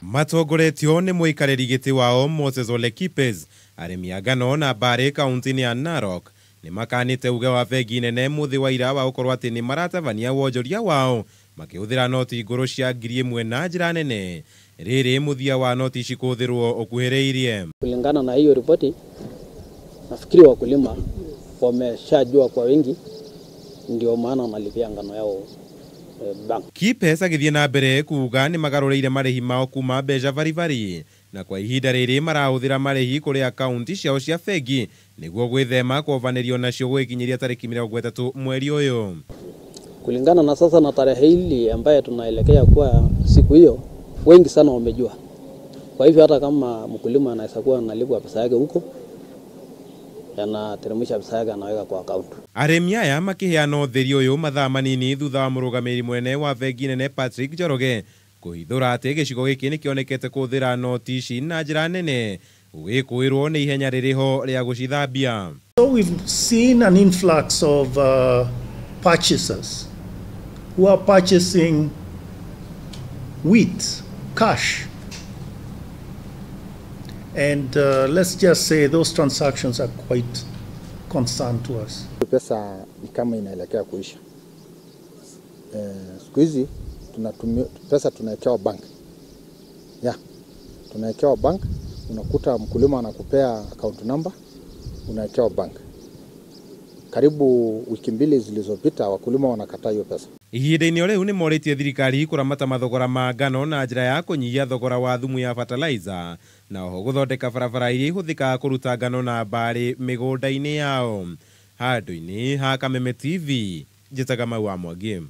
Matongoretio nĩ mũikarĩri gĩtĩ wao Moses Ole Kipes, arĩmi a ngano na mbarĩ kaunti-inĩ ya Narok nĩ makanĩte uge wa bengi nene mũthĩ wa ira wa gũkorwo atĩ nĩ maratabania wonjoria wao makĩhũthĩra noti ngũrũ cia 1000 na njĩra nene rĩrĩ mũthia wa noti ici kũhũthĩrwo ũkuhĩrĩirie. Kulingana na hiyo ripoti, nafikiri wakulima wameshajua kwa wingi, ndio maana wanalipia ngano yao bank. Kipes agĩthiĩ na mbere kuga nĩ magarũrĩire marĩhi mao kuma mbeca baribari na kwa ihinda rĩrĩ marahũthĩra marĩhi kũrĩ akaunti ciao cia bengi nĩguo gwĩthema kuovanĩrio nacio gũgĩkinyĩria tarĩki 30 mweri ũyũ. Kulingana na sasa na tarehe hili ambaye tunaelekea kwa siku hiyo, wengi sana wamejua. Kwa hivyo hata kama mkulima anaweza kuwa analipwa pesa yake huko, anateremsha pesa yake anaweka kwa account. Arĩmi aya makĩheana ũtheri ũyũ mathaa manini thutha wa mũrũgamĩrĩri mwene wa bengi nene Patrick Njoroge kũhithũra atĩ gĩcigo gĩkĩ nĩkĩonekete kũhũthĩra noti ici na njĩra nene gũgĩkũĩrwo nĩ ihenya rĩrĩho rĩa gũcithambia. So we've seen an influx of purchasers who are purchasing wheat, cash. And let's just say those transactions are quite concern to us. Pesa ni kama inaelekea kuisha. Siku hizi tunatumia pesa, tunawekewa bank. Yeah, tunawekewa bank, unakuta mkulima anakupea account number, unawekewa bank. Karibu wiki mbili zilizopita wakulima wanakataa hiyo pesa. Ihinda-inĩ o rĩu nĩ morĩtie thirikari kũramata mathogora ma ngano na njĩra ya kũnyihia thogora wa thumu ya fertilizer na oho gũthondeka barabara iria ihũthĩkaga kũruta ngano na mbarĩ mĩgũnda-inĩ yao. Handũ-inĩ ha Kameme TV, njĩtaga Mau wa Mwangi.